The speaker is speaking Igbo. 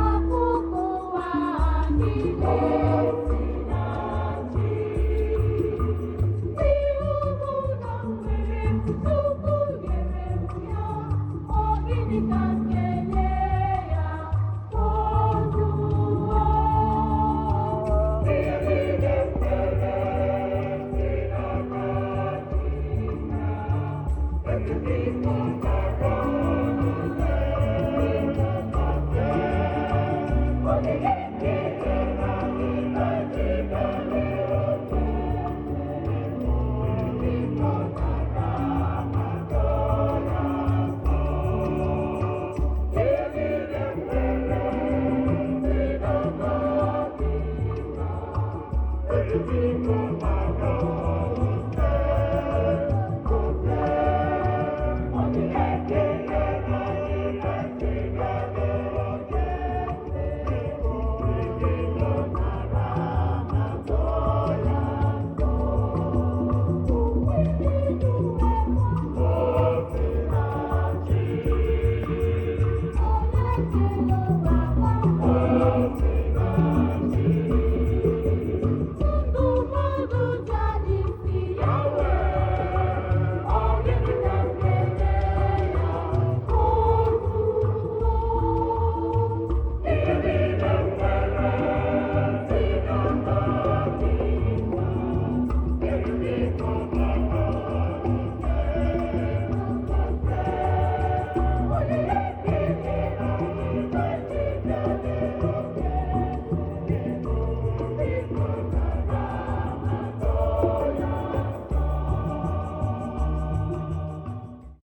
Akụkụ ụwa niile si na chi. Ihe ọbụla m nwere, Chukwu nyere m ya. Ọ gịnị ka m ga-enye ya? Ozuo. Ihe niile m nwere si n'aka Chineke.